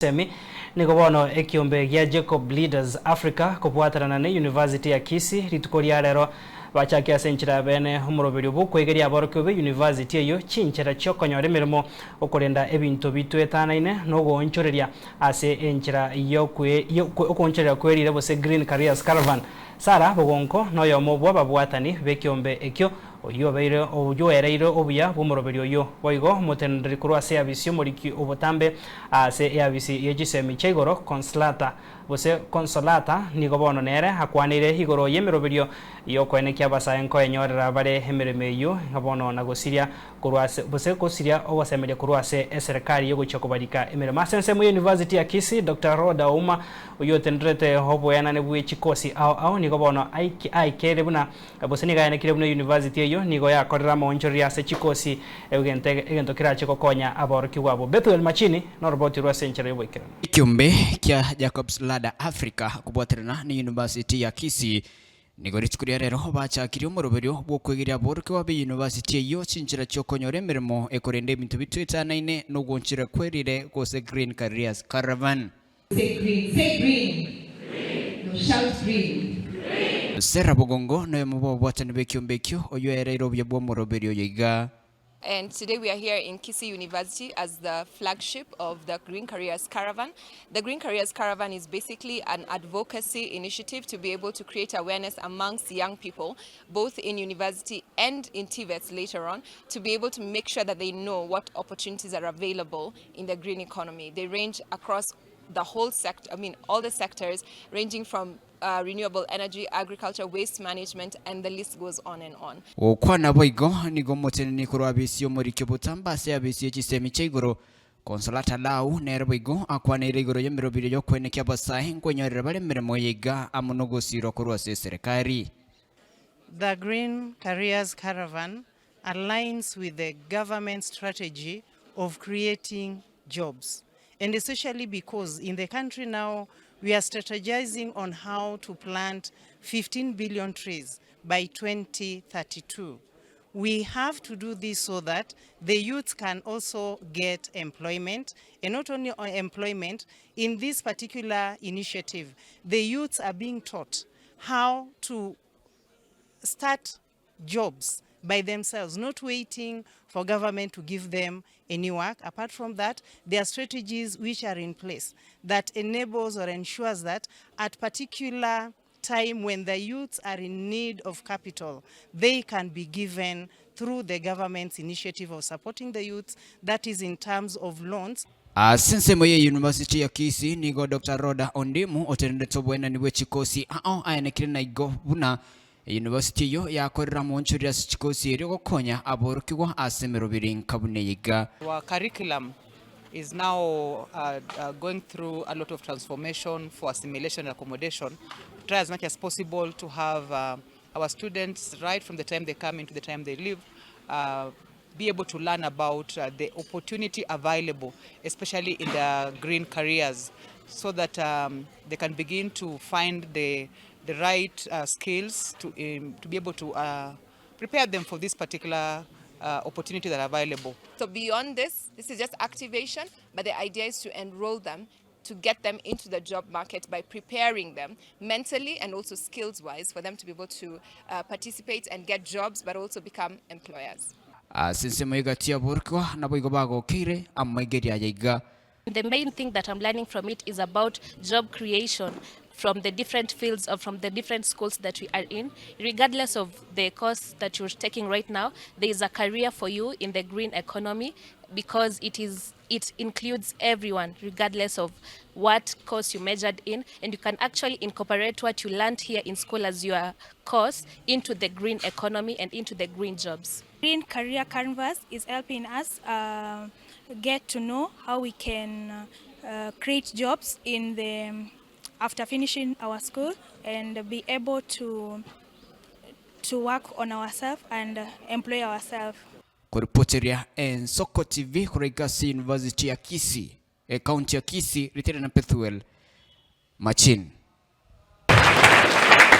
Semi, Nigo bono ekiombe gia Jacob Leaders Africa kobwaterana ne University ya Kisii rituko ria rero bachakia ase enchera ya bene omoroberio bw'okoegeria aborokigwa be university eyio chinchera chiokonyora emeremo, okorenda ebinto bitwetanaine na ogoonchoreria ase enchera yokoonchoreria kwerire gose Green Careers Caravan. Sarah Bogonko noyomo bw'ababwatani b'ekiombe ekio Oyio obeire oyoereire obuya bw'omoroberio oyio. Boigo omoteneneri korwa ase eabisi y'omoriki o botambe ase eabisi ye chisemi chia igoro, Consolata, gose Consolata, nigo bono nere akwaneire igoro y'emeroberio y'okoenekia abasae nkoenyorera bare emeremo eyio ng'a bono na gosiria korwa ase gose gosiria ogosemeria korwa ase eserekari y'ogochia kobarika emeremo ase ensemo ye University ya Kisii. Doctor Rhoda Ouma oyio otenderete oboenane bwe chikosi ao ao nigo bono aikeire buna Gose nigo ayanekire buna eyunivasiti eyio nigo yakorire amaonchoreria ase chikosi, egento egento kerache gokonya aborokigwa abwo. Bethuel Machini noroboti rwe ase enchera y'oboikeranu. Ekiombe kia Jacobs Ladder Africa kobwaterana ne University ya Kisii nigo rituko ria rero bachakirie omoroberio bw'okwegeria aborokigwa be university eyio chinchera chiokonyora emeremo ekorenda ebinto bitwetanaine nogwonchora kwerire gose Green Careers Caravan. Say green, say green. No, shout green. Sarah Bogongo noyomo bw'ababwatani b'ekiombe ekio, oyio oereire obuya bw'omoroberio oyo iga. And today we are here in Kisii University as the flagship of the Green Careers Caravan. The Green Careers Caravan is basically an advocacy initiative to be able to create awareness amongst young people, both in university and in TVETs later on, to be able to make sure that they know what opportunities are available in the green economy. They range across the whole sector, I mean, all the sectors, ranging from uh, renewable energy, agriculture, waste management, and the list goes on and on. Gokwana boigo nigo omoteneni korwa abisi y'omoriki obotambe ase abisi ye chisemi chia igoro, Consolata Lau, nere boigo akwaneire igoro y'emeroberio y'okoenekia abasae nkwenyorera bare emeremo eye iga amo nogosirwa korwa ase eserekari. The Green Careers Caravan aligns with the government strategy of creating jobs and especially because in the country now we are strategizing on how to plant 15 billion trees by 2032. We have to do this so that the youth can also get employment and not only employment, in this particular initiative, the youths are being taught how to start jobs by themselves, not waiting for government to give them any work. Apart from that, there are strategies which are in place that enables or ensures that at particular time when the youths are in need of capital, they can be given through the government's initiative of supporting the youths, that is in terms of loans. Ase ensemo ye University ya Kisii nigo Doctor Rhoda Ondimu otenenete oboenani bwe chikosi ao aenekire naigo buna Eyunivasiti eyio yakorire amoonchoreri ase chikosi erio gokonya aborokigwa ase emeroberi enka buna eye iga. Our curriculum is now going through a lot of transformation for assimilation and accommodation to try as much as possible to have our students right from the time they come into the time they leave be able to learn about the opportunity available especially in the green careers so that um, they can begin to find the, the right uh, skills to, um, to be able to uh, prepare them for this particular uh, opportunity that are available. So beyond this, this is just activation, but the idea is to enroll them to get them into the job market by preparing them mentally and also skills wise for them to be able to uh, participate and get jobs but also become employers. Ase ensemo y'egati y'aborokigwa naboigo bagokeire amaigerio aya iga. The main thing that I'm learning from it is about job creation from the different fields or from the different schools that we are in. Regardless of the course that you're taking right now, there is a career for you in the green economy because it is it includes everyone regardless of what course you majored in and you can actually incorporate what you learned here in school as your course into the green economy and into the green jobs. Green Career Canvas is helping us uh, get to know how we can uh, create jobs in the after finishing our school and be able to to work on ourselves and employ ourselves. Koripoteria Ensoko TV korwa Igasi University ya Kisii, Ekaunti ya Kisii, ritere na Pethuel Machin.